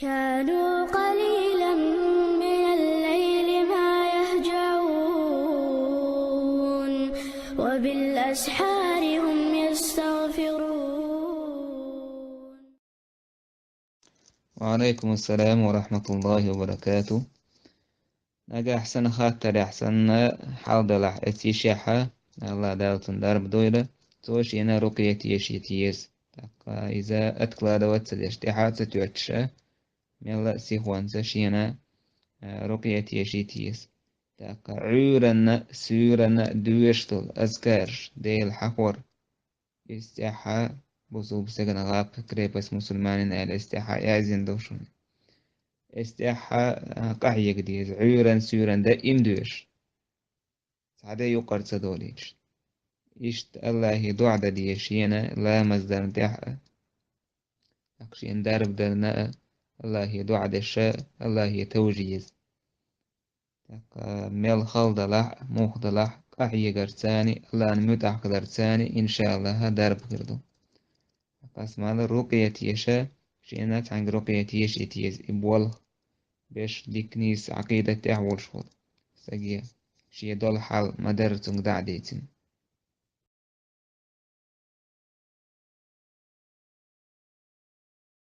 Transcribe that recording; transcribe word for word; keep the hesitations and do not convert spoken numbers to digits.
كانوا قليلا من الليل ما يهجعون، وبالأسحار هم يستغفرون. وعليكم السلام ورحمة الله وبركاته. Нагахь санна хаттарехь санна хьал далахь эцийшехьа, Алла Дала цунна дарба дойла, цо шена рукъя тешийта еза. ТӀаккха иза откладывать ца деш, тӀаьхьа ца тоьттуша, мелла а сихонца шена, а, рукъя тешийта еза. ТӀаккха Ӏуьйранна, суьйранна доьшуш долу азкараш, Дела хьахор, Эс тӀаьхьа бусулба стеган гӀап, крепость мусульманин аьлла, эс тӀаьхьа яздина ду шуна. Эс тӀаьхьа, а, къахьега деза, Ӏуьйран-суьйран даим доьшу. Цхьа де юкъара ца долуьйтуш. Иштта Аллахе доӀа дан деза шена ламаз дарна тӀехь а, тӀаккха шена дарба дарна а, Аллахе доӀа деш а, Аллахе товжа еза. ТӀаккха мел хала далахь а, муха далахь а, къахьегарца а, Аллахьан муьтӀахь хиларца а, иншааллахӀ, дарба хир ду. ТӀаккха ас ма-аллара, рукъя теша, шена цхьаьнга рукъя тешийта еза, и болх беш, дика нийса Ӏакъидат тӀехь волуш волу стаге, шен долу хьал ма-дарра цуьнга дӀа а дийцина.